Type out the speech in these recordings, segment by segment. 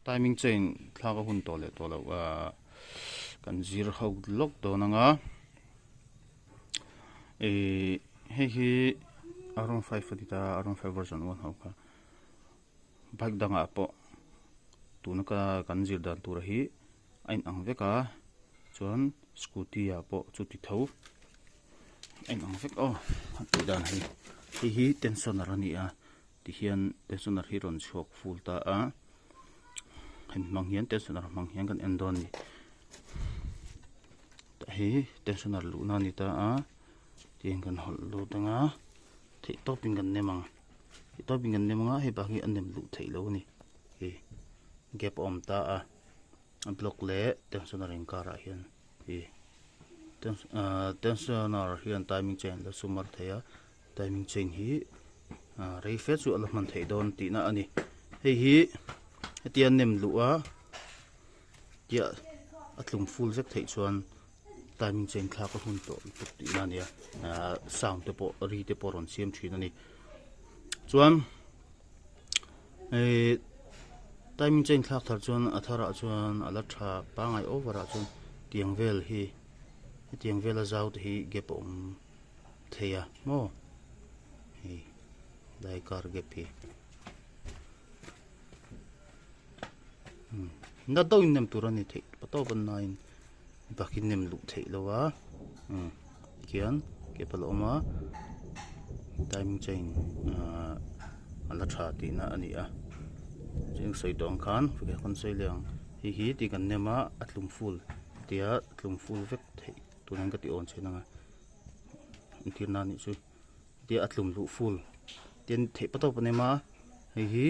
Timing chain thlak a hun tawh leh tawh loh ahh kan zir ho lawk dawn ang a ihh hei hi R one five a ni ta a R one five version one ho kha bike dangah pawh tuna ka kan zir dan tur hi a inang vek a chuan scooty ah pawh chuti tho a inang vek aw a tih dan hi hei hi tensioner a ni a. Tihian tensioner hi rawn chhuak ful ta a, hemi hmang hian tensioner hmang hian kan en dawn a ni. Tah hi tensioner luhna a ni ta a, tihian kan hawlh lut ang a, theih tawpin kan nem ang, theih tawpin kan nem ang a hei bak hi a nem luh theih loh a ni, hei gap a awm ta a, a block leh tensioner inkarah hian hei tensioner hian timing chain la sumar thei a. Timing chain hi rei fe chu a la hman theih dawn tihna a ni. Hei hi hetia nem luh a tia a tlung full vek theih chuan timing chain thlak a hun tawh lutuk tihna a ni a, sound te pawh ri te pawh a rawn siam thin a ni. Chuan ih timing chain thlak thar chuan a tharah chuan a la tha pangngai over ah chuan tiang vel hi hetiang vel a zau te hi gap a awm. Thei a maw hei lai kar gap hi na deuh in nem tur a ni theih pa tawp a nain bak in nem luh theih lo a tikhian gap a la awm a timing chain ahh a la tha tihna a ni a cheng sawi tawh ang khan kan sawi leh ang hei hi tih kan nem a a tlum full tia tlum full vek theih tunah hian ka ti awn chhin ang a. Entir nan nih chu tia a tlum luh full tin theih pa tawp a nem a hei hi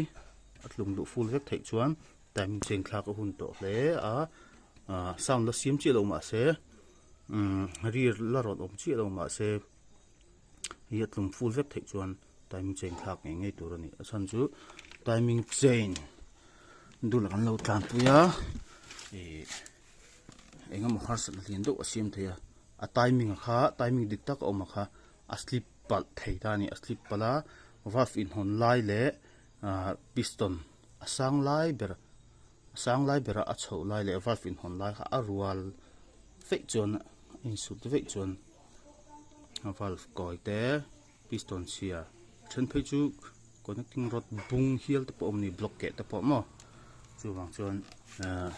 a tlum luh full vek theih chuan timing chain thlak a hun tawh hle a ah sound la siam chiah lo mahse umm ri la rawn awm chiah lo mahse hei a tlum full vek theih chuan timing chain thlak ngei ngei tur a ni a chhan chu timing chain dul kan lo tlanpui a ih eng emaw harsatna lian deuh a siam thei a. A timing a kha timing dik tak a awm a kha a slip palh thei ta a ni a slip palh a valve inhawn lai leh ahh piston a sang lai ber a sang lai bera a chhoh lai leh valve inhawn lai kha a rual feih chuan a insut veih chuan a valve kawi te piston chhia then phei chu connecting rod bung hial te pawh a awm a ni block keh te pawh maw chuvang chuan ahh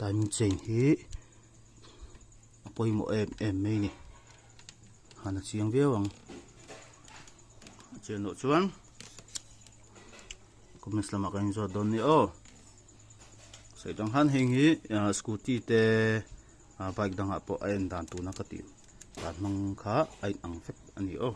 timing chain hi. A pawimawh em em mai a ni han a chiang viau ang a chian loh chuan comments lamah kan inzawt dawn nia aw sawi dang han heng hi ah scooty te ah bike dangah pawh a en dan tuna ka tih dan hmang kha a inang vek a ni aw.